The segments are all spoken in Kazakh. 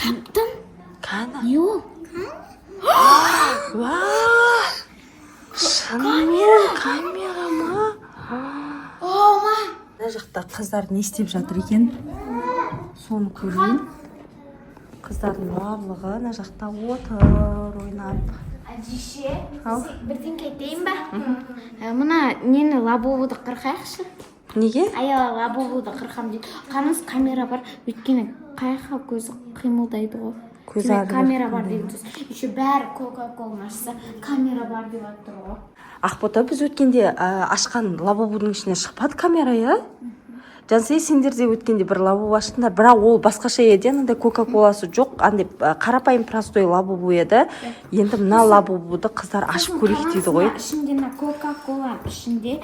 Таптым. Кәні? Не ол? Уа, шынымен камера ма? Ома. Мына жақта қыздар не істеп жатыр екен, соны көрейін. Қыздардың барлығы мына жақта отыр ойнап. Әдише, Ал. бірдеңке айтайын ба? Мына нені, лабубуды қырқайықшы. Неге? Аяла лабубуды қырқам дейді. Қараңыз, камера бар. Өйткені қаяққа көзі қимылдайды ғой. Көзі Демек, әрі камера бар деген сөз. Еще бәрі кока коланы ашса, камера бар деп жатыр ғой. Ақбота, біз өткенде ашқан лабубудың ішіне шықпады камера, иә? Жансая, сендер де өткенде бір лабубу аштыңдар, бірақ ол басқаша еді, анандай кока коласы жоқ, андай қарапайым, простой лабубу еді. Енді мына лабубуды қыздар ашып көрейік дейді ғой. Қараңыз, ішінде мына кока коланың ішінде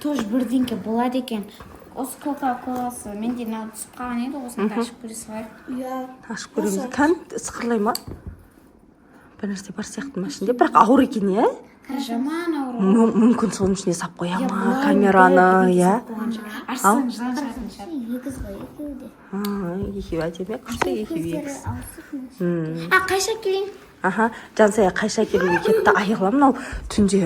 тоже бірдеңке болады екен. Осы кока коласы менде мынау түсіп қалған еді, осыны да ашып көре салайық. Иә. Ашып көреміз. Кән, сықырлай ма? Бір нәрсе бар сияқты ма ішінде? Бірақ ауыр екен, иә? Жаман ауыр. Мүмкін соның ішіне салып қоя ма камераны, иә? Ашсаң, жылан шығатын шығар. Егіз ғой екеуі де. А, екеуі әдемі, күшті, екеуі егіз. Көздері ауысып. А, қайша келейін. Аха, Жансая қайша келуге кетті. Аяғла, мынау түнде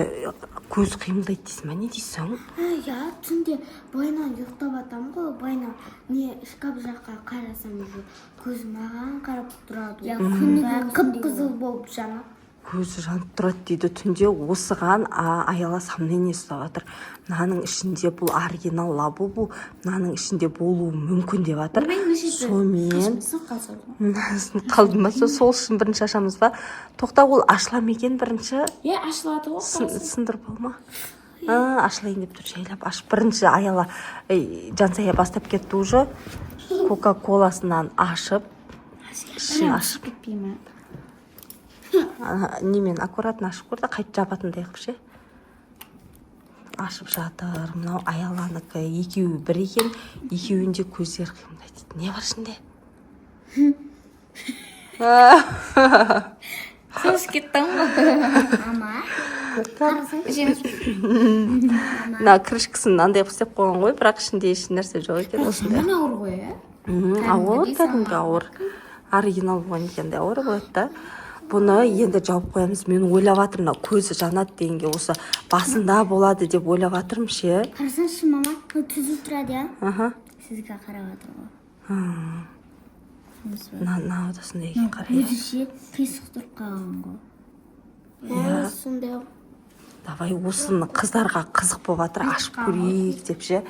көзі қимылдайды дейсің ба, не дейсің? Иә, түнде былайынан ұйықтап жатамын ғой, былайынан не шкаф жаққа қарасам, уже көзі маған қарап тұрады. Иә, күні қып қызыл болып жанады. Көзі жанып тұрады дейді түнде. Осыған Аяла сомнение ұстап жатыр, мынаның ішінде, бұл оригинал лабубу, мынаның ішінде болуы мүмкін деп жатыр. Сонымен Сынып қалса ғой. сынып қалды ма? Сол үшін бірінші ашамыз ба? Тоқта, ол ашыла ма екен бірінші? Иә, ашылады ғой. Сындырып алма. А, ашылайын деп тұр, жайлап ашып. Бірінші Аяла, ей, Жансая бастап кетті уже, кока коласынан ашып, ішін ашып. Кетпей ма? Ана, немен аккуратно ашып көр да, қайтып жабатындай қылып ше. Ашып жатыр. Мынау Аяланікі, екеуі бір екен, екеуінің де көздері қимылдайды дейді. Не бар ішінде? Сосып кеттім ғой. Ама. Мына крышкасын мынандай қылып істеп қойған ғой, бірақ ішінде еш нәрсе жоқ екен осындай. Жаман ауыр ғой, иә? Ауыр, кәдімгі ауыр. Оригинал болған екен де, ауыр болады да. Бұны енді жауып қоямыз. Мен ойлап жатырмын, мынау көзі жанады дегенге осы басында болады деп ойлап жатырмын ше. Қарасаңшы, мама, мынау түзу тұрады, иә? Аха. Сізге қарап жатыр ғой. Мынау да сондай екен, қара, иә. Өзі ше қисық тұрып қалған ғой. Иә, сондай. Давай, осыны қыздарға қызық болып жатыр, ашып көрейік деп ше.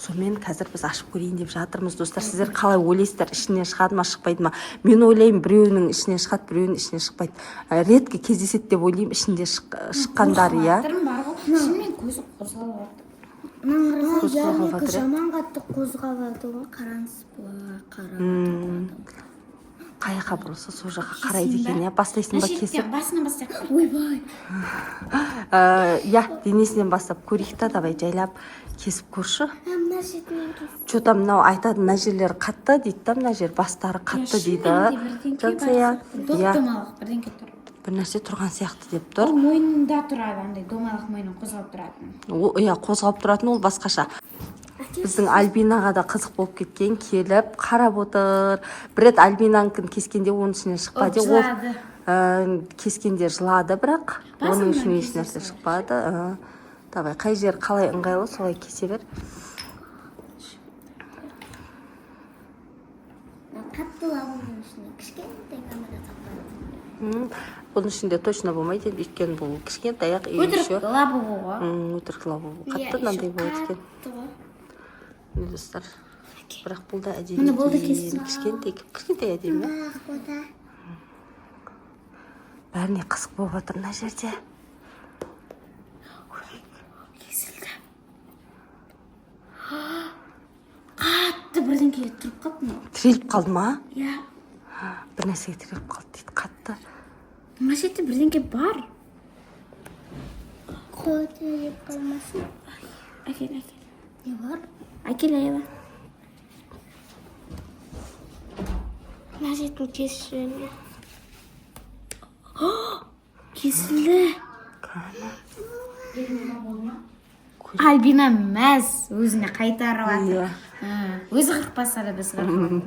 Сонымен қазір біз ашып көрейін деп жатырмыз. Достар, сіздер қалай ойлайсыздар, ішінен шығады ма, шықпайды ма? Мен ойлаймын, біреуінің ішінен шығады, біреуінің ішінен шықпайды. Редко кездеседі деп ойлаймын ішінде шыққандар, иә. Жатырмын бар ғой, шынымен көзі қозғалып жатыр. Мына Көз иә, қозғалып менікі жатыр, иә? жаман қатты қозғалып жатыр ғой. Қараңыз, былай қарап жатыр. Қай жаққа бұрылса, сол жаққа қарайды екен, иә. Бастайсың ба Мына кесіп? шеттен басынан бастайық. Ойбай. Иә, денесінен бастап көрейік та. Давай, жайлап кесіп көрші. А, мына шетінен кес. Че то мынау айтады, мына жерлері қатты дейді да, мына жер бастары қатты дейді. Жансая, Доп иә. домалақ бірдеңке тұр. Бір нәрсе тұрған сияқты деп Ол тұр. мойнында тұрады, андай домалақ, мойнын қозғалып тұратын. Ол, иә, қозғалып тұратын, ол басқаша. Біздің Альбинаға да қызық болып кеткен, келіп қарап отыр. Бір рет Альбинанікін кескенде оның ішінен шықпады. Ол Ол жылады. Кескенде жылады, бірақ Басынан оның ішінен еш кесе нәрсе шықпады. Давай, қай жер қалай ыңғайлы, солай кесе бер. Мына қатты лабубудың ішіне кішкентай камера салып. Бұның ішінде точно болмайды енді, өйткені бұл кішкентай ақ и Өтірік еще лабубу ғой. Өтірік лабубу, қатты мынандай болады екен. Қатты ғой. Міне, достар, бірақ бұл да әдемі Міне, болды, екен. кестім. Кішкентай кішкентай, әдемі. Ақбота. Бәріне қызық болып жатыр мына жерде. Кесілді. Қатты бірдеңке тұрып қалды мынау. Тіреліп қалды ма? Иә. Бір нәрсеге тіреліп қалды дейді қатты. Мына жерде бірдеңке бар. Қол тіреліп қалмасын. Әкел, әкел. Не бар? Әкел, Аяла. Мына шетін кесіп жіберме. Кесілді. Альбина мәз, өзіне қайтарып жатыр. Иә. Өзі қырықпаса да, біз қырқып.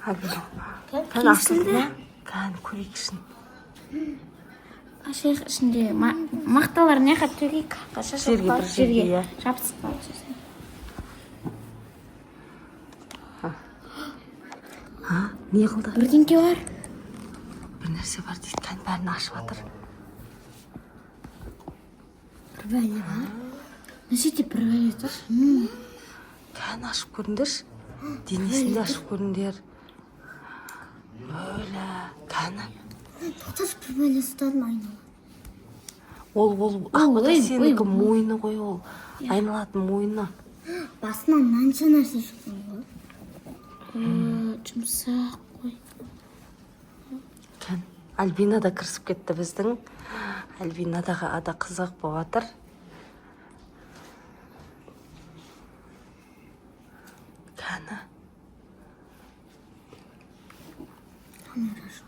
Альбина, кәні, ашылды ма? Кәні, көрейік ішін. Ашайық, ішінде мақталар мына жаққа төгейік. Шашылып Жерге, қалады. бір жерге, Жерге иә. жабысып қалады сосын. А, не қылды? Бірдеңке бар. Бір нәрсе бар дейді. Кәні, бәрін ашып жатыр. Бір бәле бар. Мына жерде бір бәле тұр. Кәні, ашып көріңдерші, денесін де ашып көріңдер. Өлә, кәні. Тоқташы, бір бәле ұстадым, айнала. Ол Ақбота, Ой, сенікі ой. Мойны ғой ол, айналатын мойны. Басынан мынанша нәрсе шыққан ғой. Жұмсақ қой. Кәні, Альбина да кірісіп кетті. Біздің Альбинадағы да қызық болып жатыр. Кәні. Камера жоқ.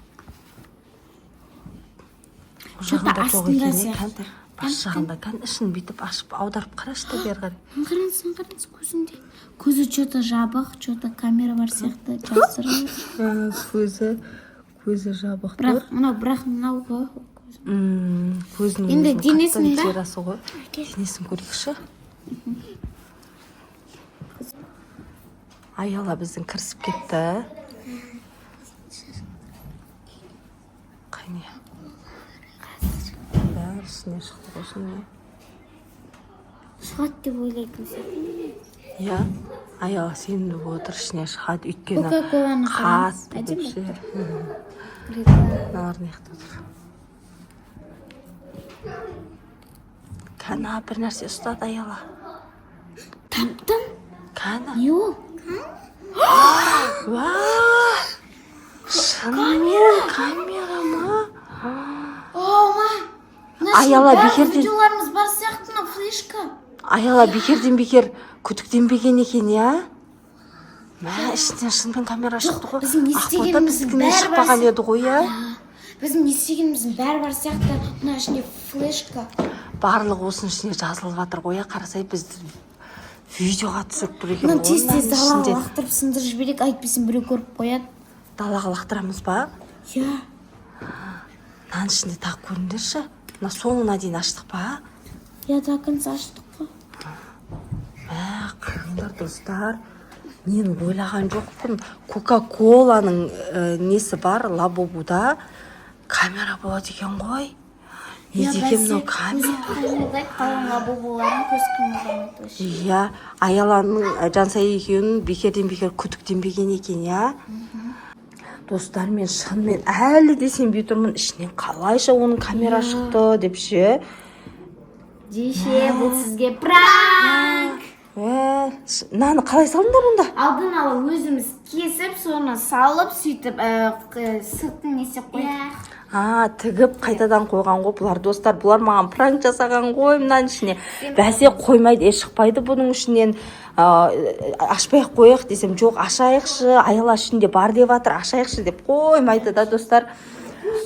Ол жағында жоқ Астында екен, иә. сияқты. Кәні, бас жағында. Кәні, ішін бүйтіп ашып, аударып қарашы та бері қарай. Қараңыз, қараңыз, көзінде, көзі че-то жабық, че-то камера бар сияқты, жасырын. Көзі жабық. Бірақ мынау ғой көзі. Көзінің Енді өзінің денесін қатты ба? терасы ғой. Денесін көрейікші. Аяла біздің кірісіп кетті. Қане, бәрі ішінен шықты ғой шынымен. Шығады деп ойлайтын сияқты. Иә, Аяла сенімді болып отыр, ішінен шығады, өйткені Кока-коланы қараңыз. қатты деп Әдемі ше. Тұр. Мыналар мына жақта тұр. Кәні, бір нәрсе ұстады Аяла. Таптым. Кәні. Не ол? Уа, шынымен камера ма? О, ма. Аяла, бекерден- Видеоларымыз бар сияқты, мына флешка. Аяла бекерден бекер күдіктенбеген екен, иә. Мә, ішінен шынымен камера шықты ғой. Біздің не Ақбота істегеніміздің біздікінен бәрі бар шықпаған еді ғой, иә. Біздің не істегеніміздің бәрі бар сияқты. Мына ішінде флешка. Барлығы осының ішіне жазылып жатыр ғой, иә. Қарасай, бізді видеоға түсіріп тұр екен Мына ғой тез тез мынаның далаға ішінде. лақтырып, сындырып жіберейік, әйтпесе біреу көріп қояды. Далаға лақтырамыз ба? Иә. Мынаның ішінде тағы көріңдерші. Мына соңына дейін аштық па? Иә, до конца аштық қой. Мә, қараңдар, достар, мен ойлаған жоқпын, кока коланың несі бар, Лабубуда камера болады екен ғой. Не деген мынау камера? Қимылдайды, қалған Лабубулардың көз қимылдамайды вообще. Иә, Аяланың Жансая екеуін бекерден бекер күдіктенбеген екен, иә. Достар, мен шынымен әлі де сенбей тұрмын, ішінен қалайша оның камера шықты деп ше. Деше, бұл сізге пранк. Мынаны қалай салдыңдар онда? Алдын ала өзіміз кесіп, соны салып, сөйтіп сыртын не істеп қойдық. А, тігіп қайтадан қойған ғой бұлар. Достар, бұлар маған пранк жасаған ғой. Мынаның ішіне бәсе қоймайды, е, шықпайды бұның ішінен, ашпай ақ қояйық десем, жоқ, ашайықшы, Аяла ішінде бар деп жатыр, ашайықшы деп қоймайды да, достар.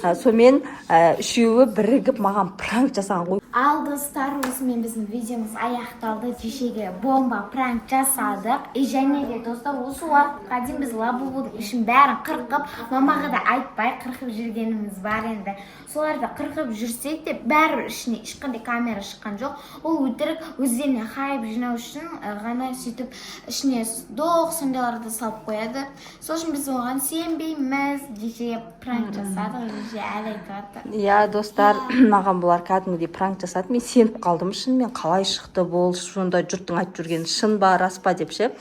Сонымен үшеуі бірігіп маған пранк жасаған ғой. Ал, достар, осымен біздің видеомыз аяқталды. Кешеге бомба пранк жасадық. И және де, достар, осы уақытқа дейін біз Лабубудың ішін бәрін қырқып, мамаға да айтпай қырқып жүргеніміз бар. Енді соларды қырқып жүрсек те, бәрібір ішіне ешқандай камера шыққан жоқ. Ол өтірік, өздеріне хайп жинау үшін ғана сөйтіп ішіне доқ, сондайларды салып қояды. Сол үшін біз оған сенбейміз. Кеше пранк жасадық, уже әлі айтып жатыр. Иә, достар, маған бұлар кәдімгідей пранк жасады. Мен сеніп қалдым шынымен. Қалай шықты бұл сонда, жұрттың айтып жүргені шын ба, рас па деп ше.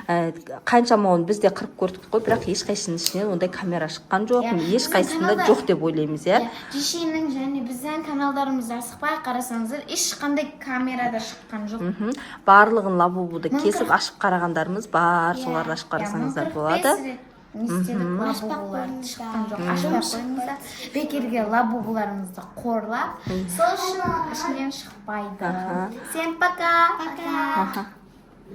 Қаншама оны біз де қырып көрдік қой, бірақ ешқайсысының ішінен ондай камера шыққан жоқ. Иә, Ешқайсысында біздің каналда- жоқ деп ойлаймыз, иә. Иә, Дешенің және біздің каналдарымызды асықпай қарасаңыздар, ешқандай камерада шыққан жоқ. Барлығын Лабубуды кесіп, ашып қарағандарымыз бар, соларды ашып қарасаңыздар болады. рет не істедік, Лабубулар шыққан жоқ. Ашпай қойыңыздар бекерге Лабубуларыңызды қорлап. Сол үшін ішінен шықпайды. Всем пока, пока. Аха.